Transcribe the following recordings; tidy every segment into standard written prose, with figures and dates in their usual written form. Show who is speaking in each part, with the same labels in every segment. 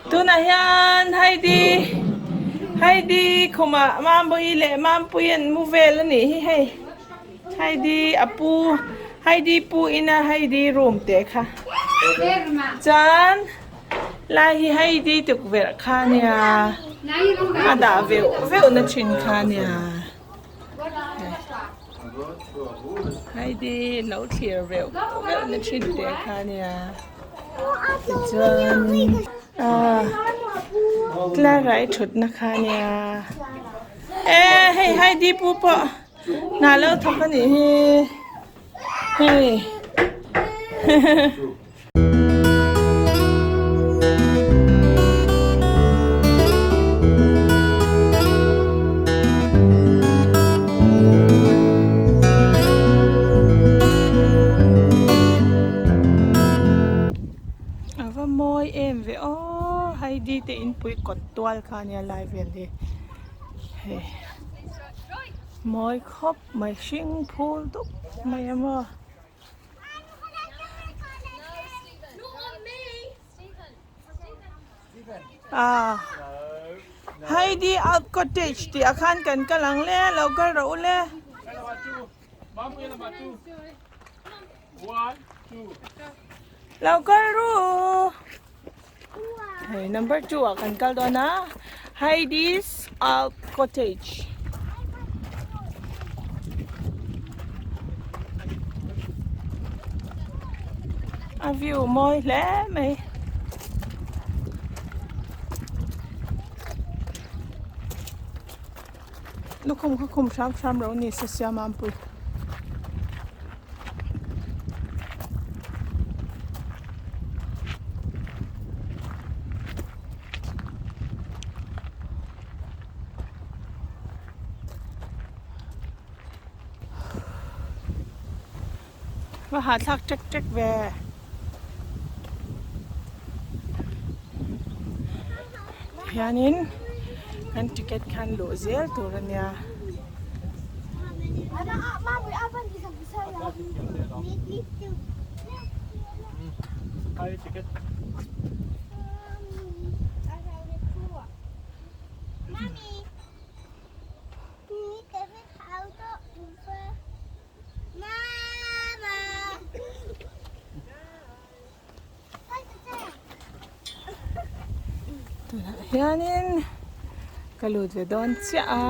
Speaker 1: Tunah hian Heidi Heidi khumah Mambawi leh Mampuii an mu vel a nih hi hei Heidi a pu Heidi pu ina Heidi room teh kha chuan lai hi Heidi tukverh kha a nia a dah veuh veuh na thin kha a nia. Heidi lo thlir veuh veuh na thin te kha nia tichuan ah Clara i thut na kha nia e hei Heidi pu pawh hna lo thawk a nih hi hei. A va mawi em ve aw Heidi te inpui kawt tual kha ania lai vel hi hei mawi khawp mai hring phul dup mai a maw. Ah Heidi Alp Cottage tih ah khan kan kal ang le lo kal rawh u le. Lo kal ru hei number 2 ah kan kal dawn a Heidi's Alp Cottage. A view mawi hle mai. Lukhum kha khum hram hram ro ni se siam a ampui. Va hahthlak ṭek ṭek ve. Hianin kan ticket khan luh zel tur a nia. Tunah hianin ka lut ve dawn chiah a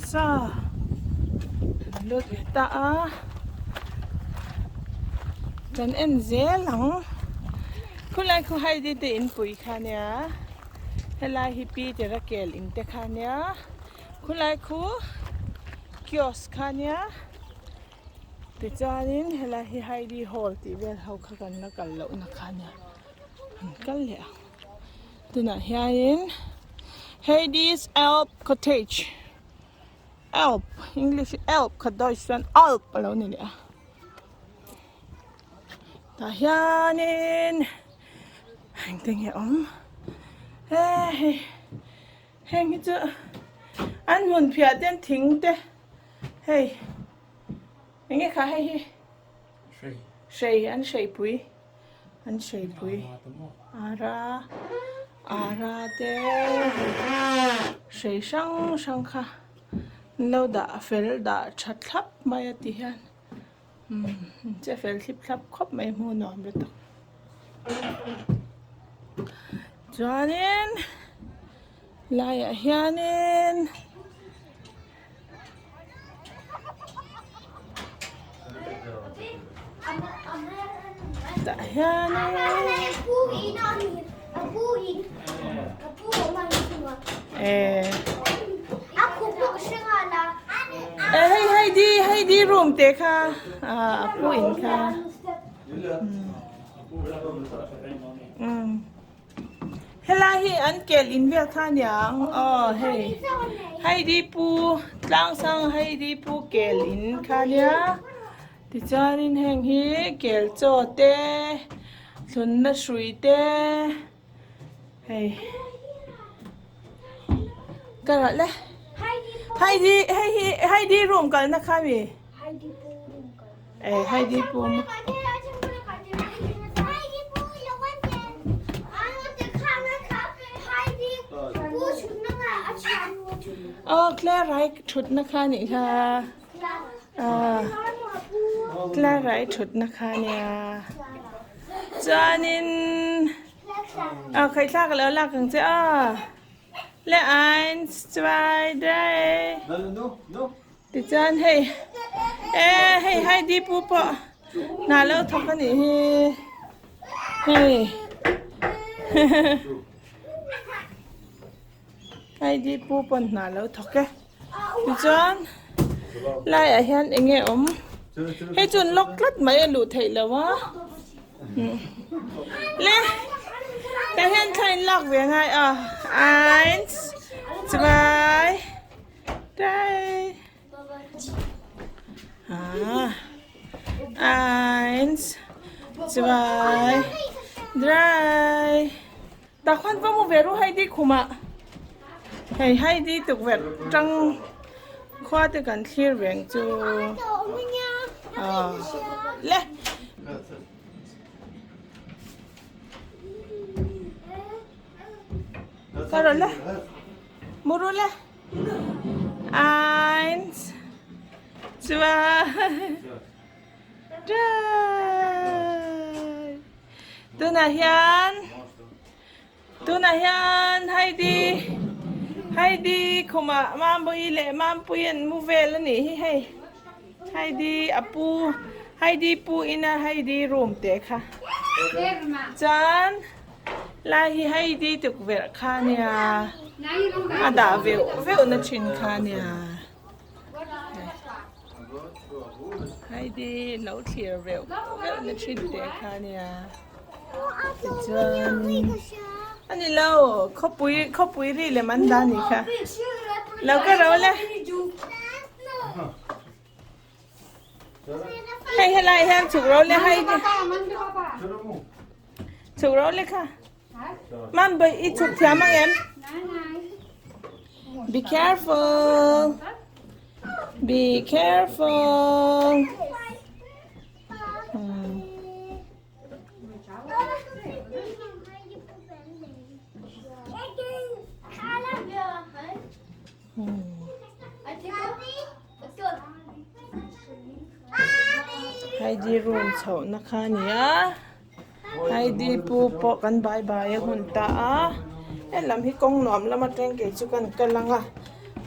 Speaker 1: saw kan lut ve ta a kan en zel ang khulai khu Heidi te inpui kha nia. Helai hi pi tera kel in te kha nia khulai khu kiosk kha nia tichuanin helai hi Heidi hall tih vel ho kha kan la kal loh na kha nia an kal leh ang tunah hianin Heidi's Alp Cottage Alp English Alp kha Deutsch chuan Alp a lo ni leh a tah hianin. Engte nge awm he hei heng hi chu an hmun phiah ten thing te hei enge kha hei hi hrei an hreipui an hreipui ara ara te hrei hrang hrang kha an lo dah fel dah tha thlap mai a ti hian. Umm che fel thlip thlap khawp mai hmuh nuam lutuk chuanin laiah hianin tah hianin eh. Eh hei Heidi Heidi room te kha ah a pu in kha um helai hi an kel in vel kha aniang aw hei Heidi pu tlang sang Heidi pu kel in kha ania tichuanin heng hi kel chaw te thlunna hrui te Hei ka rah le Heidi hei hi Heidi room kalna kha mi eh Heidi pu. Clara-i thutna kha anih kha ah Clara-i thutna kha ania chuanin ah khaihthla ka lo lak ang che aw le eins zwei drei tichuan hei e hei Heidi pu pawh hna lo thawk anih hi hei. Heidi pu pawn hna lo thawk e tichuan laiah hian eng nge awm hei chu an lock tlat mai a luh theih loh a le tah hian thla in lak ve ngai a eins zwei drei ah eins zwei drei. Tah khuan va mu ve ru Heidi khumah hei Heidi tukverh tang khua te kan thlir reng chu ah le. Ka rawn le mu ru le eins zwei Drei. Tunah hian tunah hian Heidi Heidi khumah Mambawi leh Mampuii an mu vel a nih hi hei Heidi a pu Heidi pu ina Heidi room te kha chuan lai hi Heidi tukverh kha ania a dah veuh veuh na thin kha ania. Heidi lo thlir veuh veuh na thin teh kha ania tichuan a ni lo khawpui khawpui ri lem an dah anih kha lo ka ro le hei helai hian chhuk ro le Heidi chhuk ro le kha. Man bai i chhuk thiam ang em? Be careful. Be careful. Hmm. Hmm. Heidi room chhohna kha a ni a. Heidi pu pawh kan bai bai a hun ta a helam hi kawng nuam lam atang kei chu kan kal ang a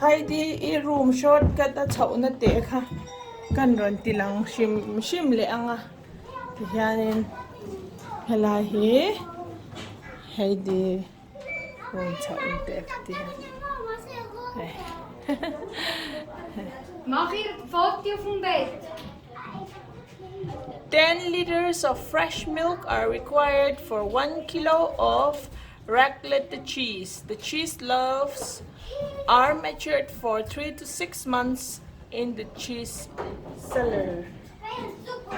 Speaker 1: Heidi i room shortcut a chhohna teh kha kan rawn ti lang hrim hrim leh ang a tihianin helai hi Heidi room chhohna teh kha ti hian hei. 10 liters of fresh milk are required for 1 kilo of raclette cheese. The cheese loaves are matured for 3 to 6 months in the cheese cellar.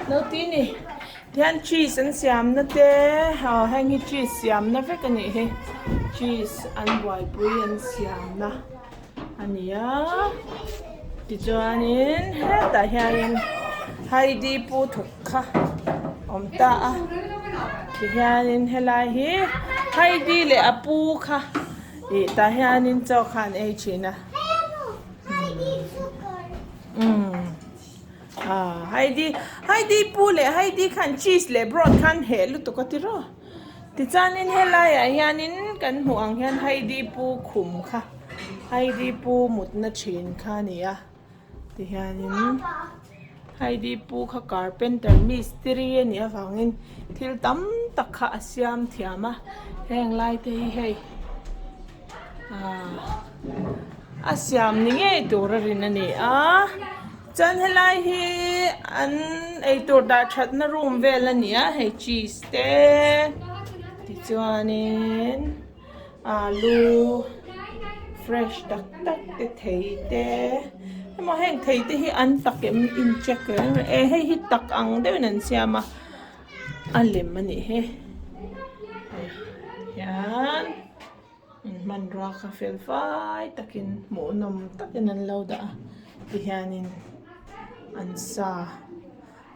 Speaker 1: Notini, tihian cheese an siamna te aw heng hi cheese siamna vek a nih hi cheese an buaipui an siamna a ni a tichuanin hetah hianin Heidi pu thawk kha awm ta a tihianin helai hi Heidi leh a pu kha ih tah hianin chaw kha an ei thin a umm ah Heidi Heidi pu leh Heidi khan cheese leh broad khan heh lutuk a ti rawh. Tichuanin helaiah hianin kan hmuh ang hian Heidi pu khum kha Heidi pu mutna thin kha a ni a tihianin Heidi pu kha carpenter mistiri a nih avangin thil tam tak kha a siam thiam a heng lai te hi hei ah a siam ni ngei tur a rin a ni a. Chuan helai hi an eitur dah thatna room vel a ni a hei cheese te tichuanin alu fresh tak tak te thei te emaw heng thei te hi an tak em in check reng reng e hei hi tak ang deuhin an siam a a lem a nih hi hei hian. Hmanrua kha fel fai takin hmuhnawm takin an lo dah a tihianin an sa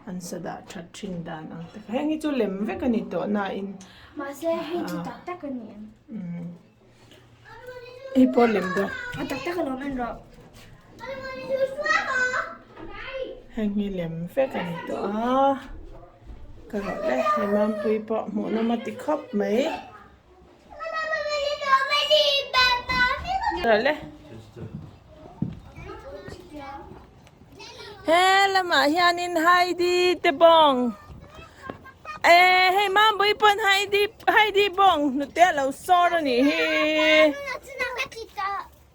Speaker 1: an sa dah that thin dan ang te kha heng hi chu lem vek a ni tawh nain
Speaker 2: Mahse hei chu tak tak a ni em?
Speaker 1: Hei pawh lem dawn.
Speaker 2: A tak tak alawm en rawh.
Speaker 1: Heng hi lem vek a ni tawh a ka rawh le hei mampui pawh hmuh nawm a ti khawp mai. Rawh le. He lamah hianin Heidi te bawng eh hei Mambui pawn Heidi Heidi bawng hnute a lo sawr a nih hi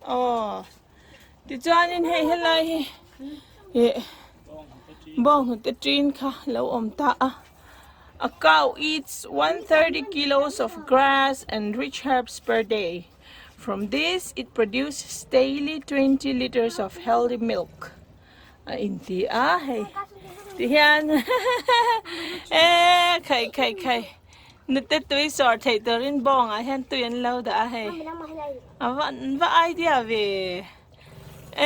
Speaker 1: aw tichuanin hei helai hi ih bawng hnute ṭin kha lo awm ta a a cow eats 130 kilos of grass and rich herbs per day. From this it produces daily 20 liters of healthy milk a inti a hei ti hian e khai khai khai nute tui sawr theih turin bawng ah hian tui an lo dah a hei a va va idea ve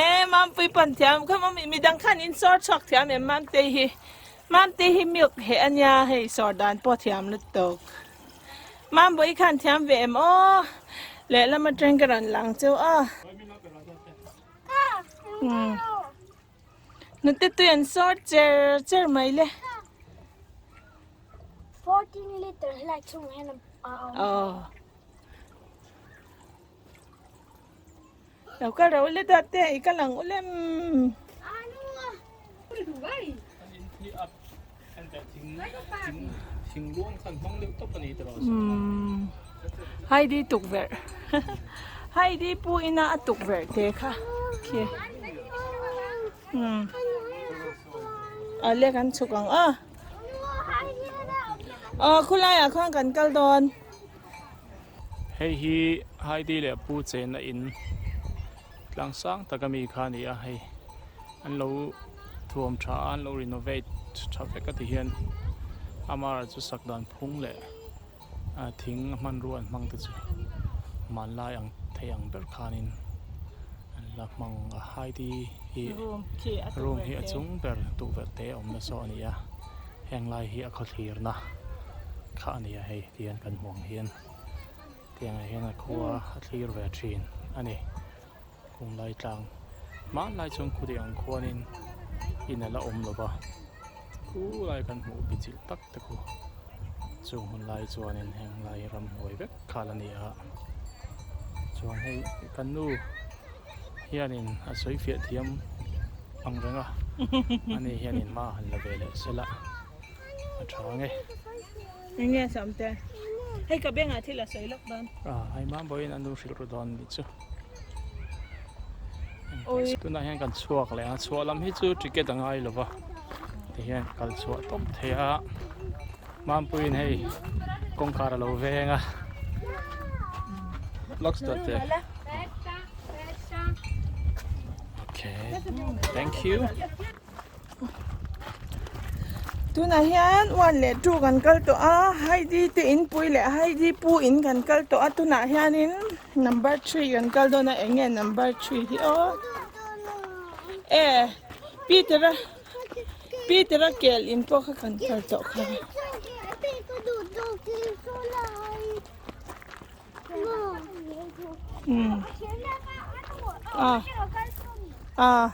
Speaker 1: e mampui pan thiam kha mami midang khan in sawr chhuak thiam em mamte hi mamte hi milk heh ania hei sawr dan pawh thiam lutuk. Mambawi khan thiam ve em aw lehlam atang ka rawn lang chu a hnute tui an sawr cher cher mai le
Speaker 2: 14 liter helai chhungah hian a awm
Speaker 1: aw lo kal ro le dawt te i kal ang ulem Heidi tukverh Heidi pu ina a tukverh te kha khi a le kan chhuk ang a aw khulai ah khuan kan kal dawn.
Speaker 3: Hei hi Heidi leh Pu chenna in tlang sang tak ami kha a ni a hei an lo thuam tha a an lo renovate tha vek a ti hian amara chu sak dan phung leh thing a hmanrua an hmang te chu hmanlai ang thei ang ber khanin an la hmang a Heidi hi room hi a chung ber tukverh te a awm nasa a ni a heng lai hi a khawthlirna kha a ni a hei. Tihian kan hmuh ang hian tiangah hian a khua a thlir ve thin a ni. Kung lai tlang hmanlai chuan khutiang ang khuanin in a la awm lo va, khu lai kan hmuh bichilh tak te khu chung hun lai chuanin heng lai ramhnuai vek khal a ni a. Chuan hei kan nu hianin a sawi fiah thiam ang reng a, ani hianin hma a han la ve leh sela a tha ang e.
Speaker 1: Enge Samte? Hei ka bengah thil a sawi lawk dawn.
Speaker 3: Ah, hei Mambawiin a nu hrilh ru dawn nih chu. Tunah hian kan chhuak leh a, chhuah lam hi chu ticket a ngai lova tihian kal chhuah tawp thei a. Mampuiin hei kawngkhar a lo veng a. Locks dawt te. Okay, thank you.
Speaker 1: Tunah hian one leh two kan kal tawh a Heidi te inpui leh Heidi pu in kan kal tawh a tunah hianin number three kan kal dawn a eng nge number three hi aw e Peter a Peter a kel in pawh kha kan kal tawh kha. Ah. Ah.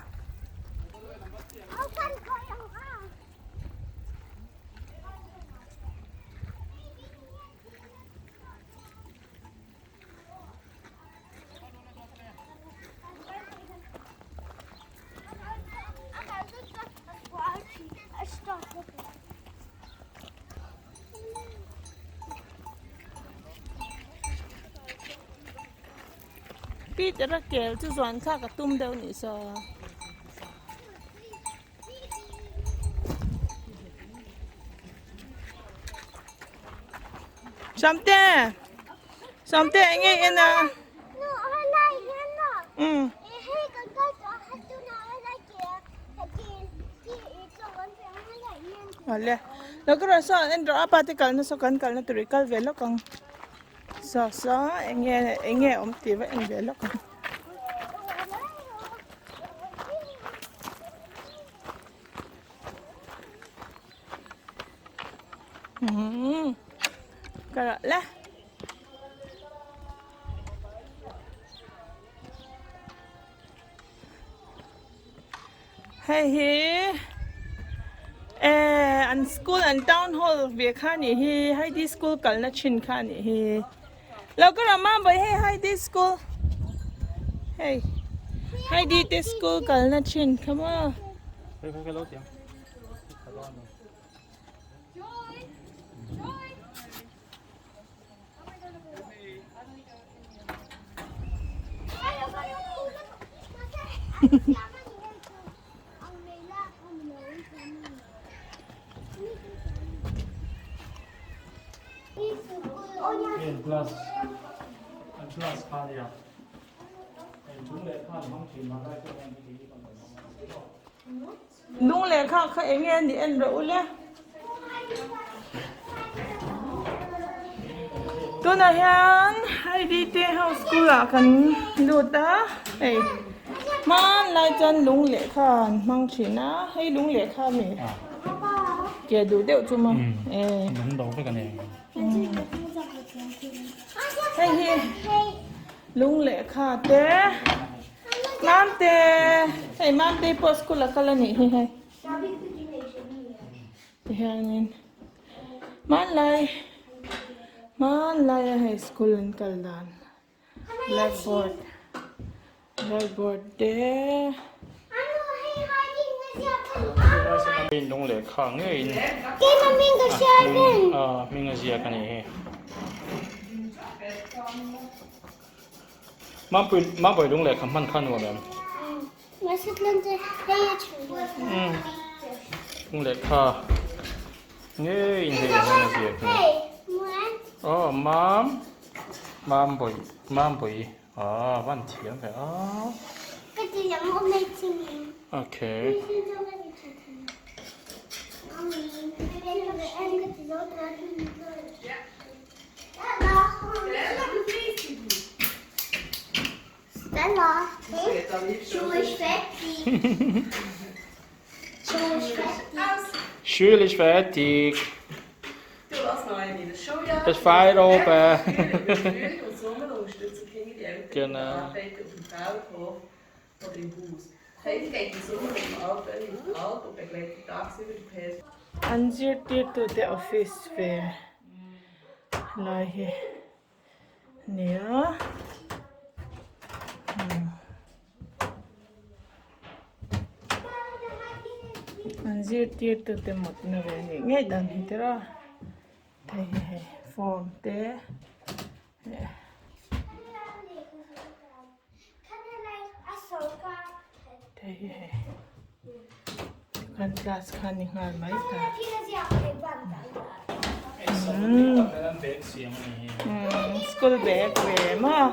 Speaker 1: Peter a kel chu zuan kha ka tum deuh nih saw. Samte Samte eng nge en a um Awle lo ka rawn sawn en rawh a pa te kalna saw kan kalna tur i kal ve lawk ang saw saw eng nge eng nge awm tih va en ve lawk ang. Umm ka rawh le. Hei hi eh an school an town hall ve kha anih hi Heidi school kalna thin kha anih hi lo ka ram a bawi hei Heidi school hei Heidi te school kalna thin kha maw. Lung lehkha kha eng nge a nih en rawh u le. Tunah hian IDT ho school ah kan lut a hei hmanlai chuan lung lehkha an hmang thin a hei lung lehkha a mi ke duh deuh chu maw e hei hi lung lehkha te. Mamte, hei Mamte pawh school a kal a nih hi hei. Tihianin hmanlai hmanlai a hei school an kal dan blackboard blackboard te.
Speaker 3: Lung lehkha ngeiin a hming a ziak a nih hi. Mampui Mampui lung lehkha hman kha nuam em? Lung lehkha ngei in hei a hming a ziak hi. Aw mam Mampui Mampui ah van thiam ve a. Okay. Schule ist fertig. Es ist Feierabend. Genau.
Speaker 1: An zirtirtute office ve lai hi a ni a an zirtirtute mutna ve a nih ngei dan hi tiraw hei hi hei form te. Hei hi hei kan class kha ni nghal mai ta school bag ve maw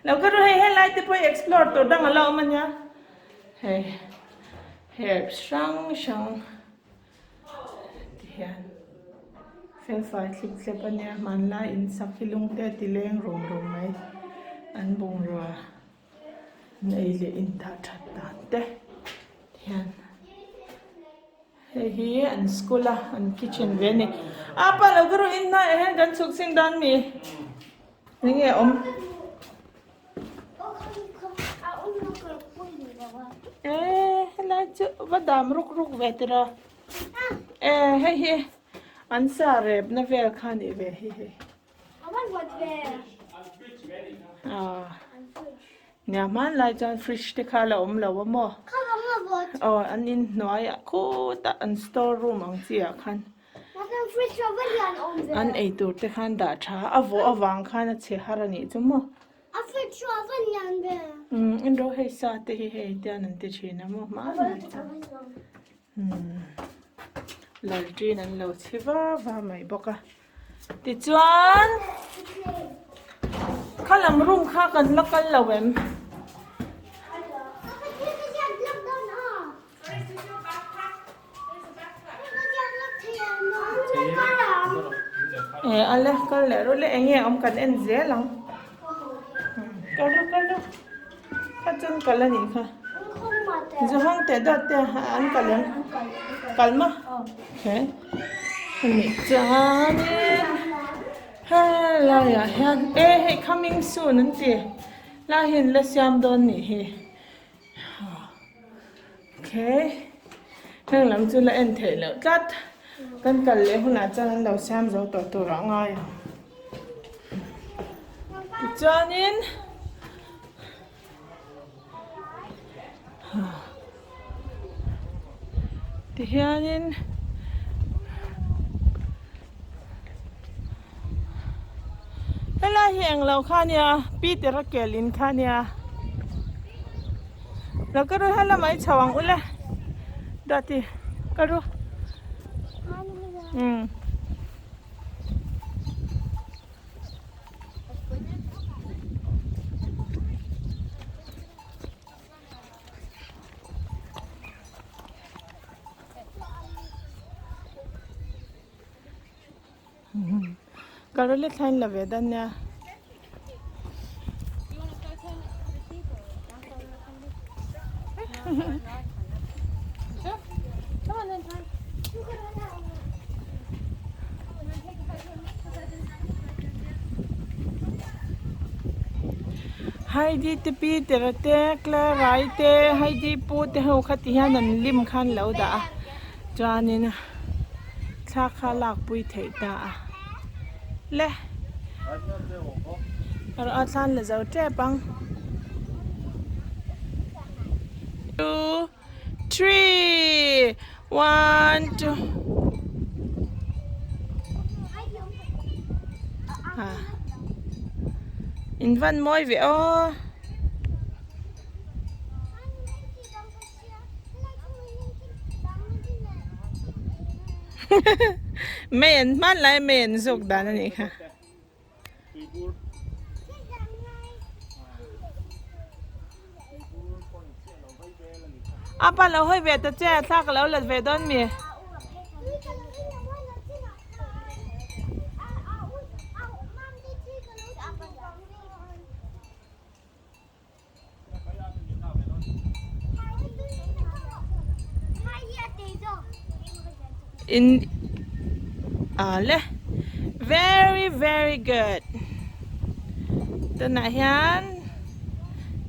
Speaker 1: Lo ka ru hei helai te pawh hi explore tur dang a la awm a nia hei herbs hrang hrang ti hian felfai thlip thlep a nia hmanlai in sak hi lung te a ti leng rum rum mai an bungrua an ei leh in dah that dan te ti hian. Hei hi an school a an kitchen ve a ni. Apa lo ka rawh in hnaiah hian kan chhuk chhin dan mi eng nge awm. Eh helai chu va dam ruk ruk ve tiraw. Eh hei hi an sa rep na vel kha a nih ve hi hei. Nia hmanlai chuan fridge te kha la awm lo a maw? Aw an inhnuaiah khutah an store room ang chi ah khan an eitur te khan dah tha a vawh avang khan a chhe har a nih chu maw? Umm en rawh hei sa te hi hei tian an ti thin a maw hmanlai chuan. Lalṭin an lo chhi va va mai bawk a. Tichuan kha lam room kha kan la kal lo em? Eh a la kal leh rawh le eng nge awm kan en zel ang. Kal rawh kal rawh kha chuan kal a nih kha. Zu hawng teh dawt te an kal em? Kal maw? Okay. Hemi chuanin helaiah hian e hei coming soon an ti lai hi an la siam dawn nih hi okay heng lam chu la en theih loh tlat kan kal leh hunah chuan an lo siam zo tawh tur ah ngai ang tichuanin. Tihianin helai hi englo kha ania Peter a kel in kha ania lo ka ru helam ah i chho ang ule Duati ka ru umm. Karoli thlain la ve dan nia. Heidi te pi tera te Clara-i te Heidi pu te ho kha ti hian an lim kha an lo dah a chuanin thla kha lakpui theih ta a le erawh a thlan la zo tep ang two three one two in van mawi ve aw. Mei an hman lai mei an zawk dan a nih kha. A pa lo hawi ve ta che thla ka lo let ve dawn mi. In ah le very very good tunah hian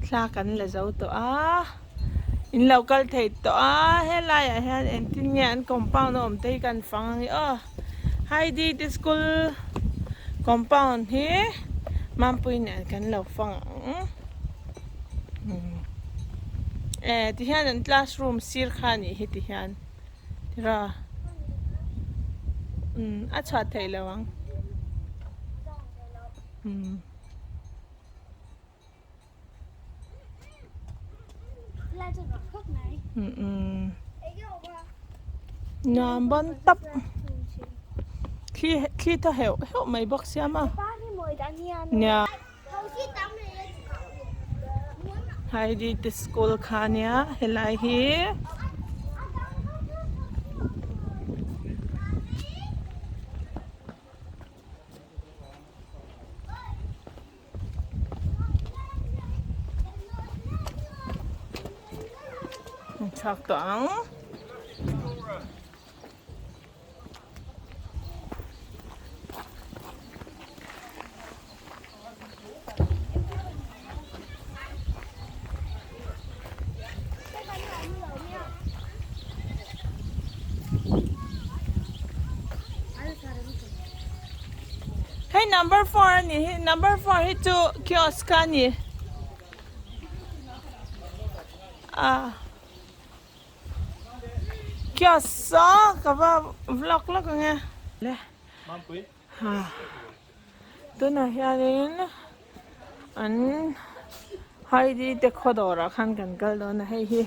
Speaker 1: thla kan la zo tawh a in lo kal thei tawh a helai ah hian engtin nge an compound a awm te hi kan fang ang i aw Heidi te school compound hi Mampui nen kan lo fang ang. Eh ti hian an classroom sir kha a nih hi ti hian tira umm a chhuah theih lo ang umm. Nuam bawn tap thli thli thaw heuh heuh mai bawk sia maw nia. Heidi te school kha ania helai hi. Chhuak tawh ang. Hei number four a ni hi number four hi chu kiosk a ni a kiosk a ka va vlog lawk ang e le ha tunah hianin an Heidi te khaw dawrah khan kan kal dawn a hei hi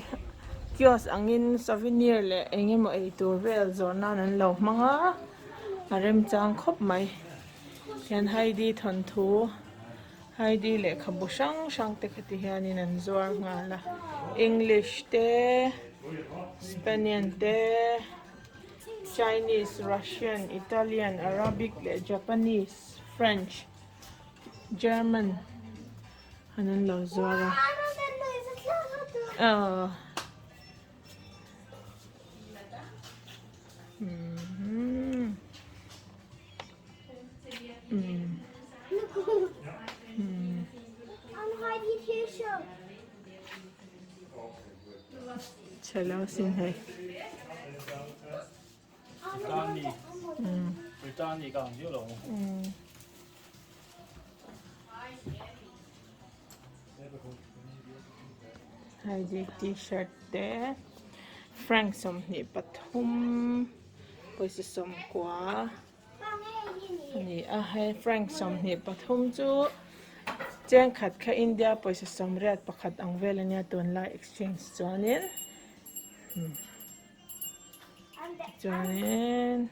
Speaker 1: kiosk angin souvenir leh eng emaw eitur vel zawrh nan an lo hmang a a remchang khawp mai hian Heidi thawnthu Heidi lehkhabu hrang hrang te kha ti hianin an zuar nghal a English te Spanian te Chinese Russian Italian Arabic leh Japanese French German an an lo zuar a aw umm. Chhelo sin hei. Heidi t-shirt te frank 23 pawisa 90 a ni a hei frank 23 chu cheng khat kha India pawisa 81 ang vel ania tunlai exchange chuanin. Chuanin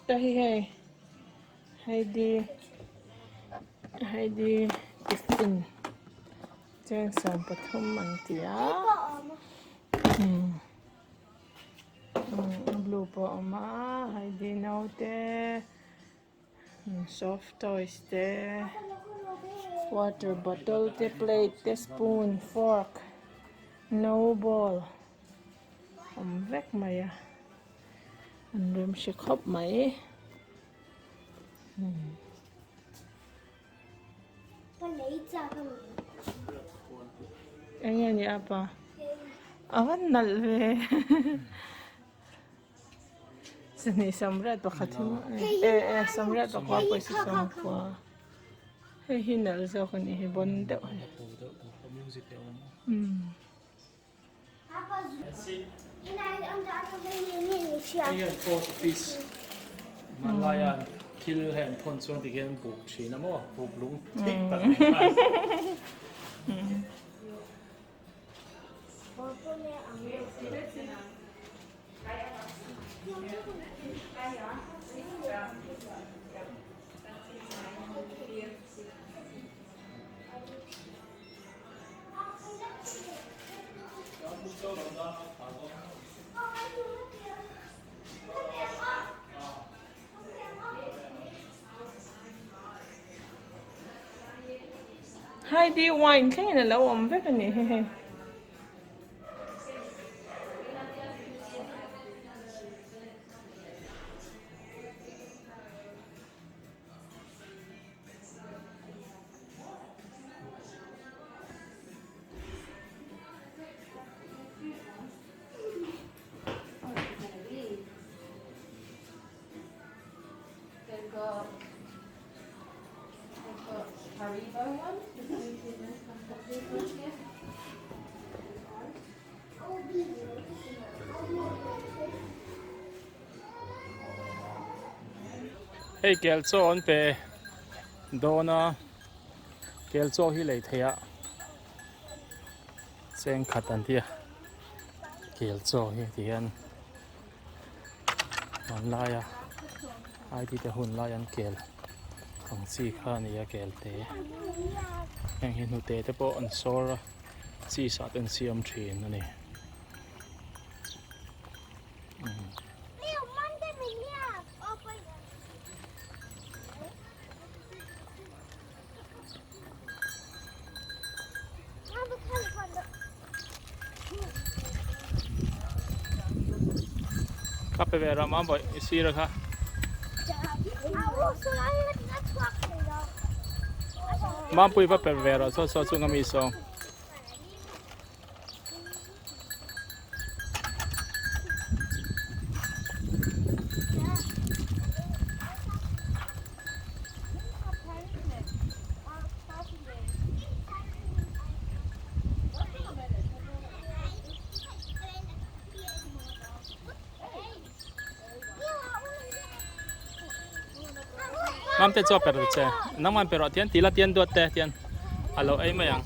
Speaker 1: Ta hi hei Heidi Heidi tiffin cheng 13 an ti a blue pawh a awm a Heidi naute soft toys te water bottle te plate te spoon fork no bowl awm vek mai a an rem hre khawp mai. Eng nge ni apa a va nalh ve sahnih samriat pakhat hi e e samriat pakua pawisa sawmkua hei hi nalh zawk a nih hi bawn deuh a ni.
Speaker 3: Hei hian post office hmanlai a thil hei an thawn chuan tikhian an buk thin a maw buk lung thik tak mai kha.
Speaker 1: Heidi wine thlengin a lo awm vek a ni hei.
Speaker 3: Hei kel chaw an pe dawn a kel chaw hi lei theih a cheng khat an ti a kel chaw hi ti hian hmanlai a I_D te hun lai an kel ang chi kha a ni a kel te heng hi hnute te pawh an sawr a cheese ah te an siam thin a ni. Kha pe ve ram a bawih i sir a kha. Mampui va per ve rawh saw saw chunga mi saw. Mam te chu a per che nangman per rawh tian tila tian duat te tian a lo ei mai ang.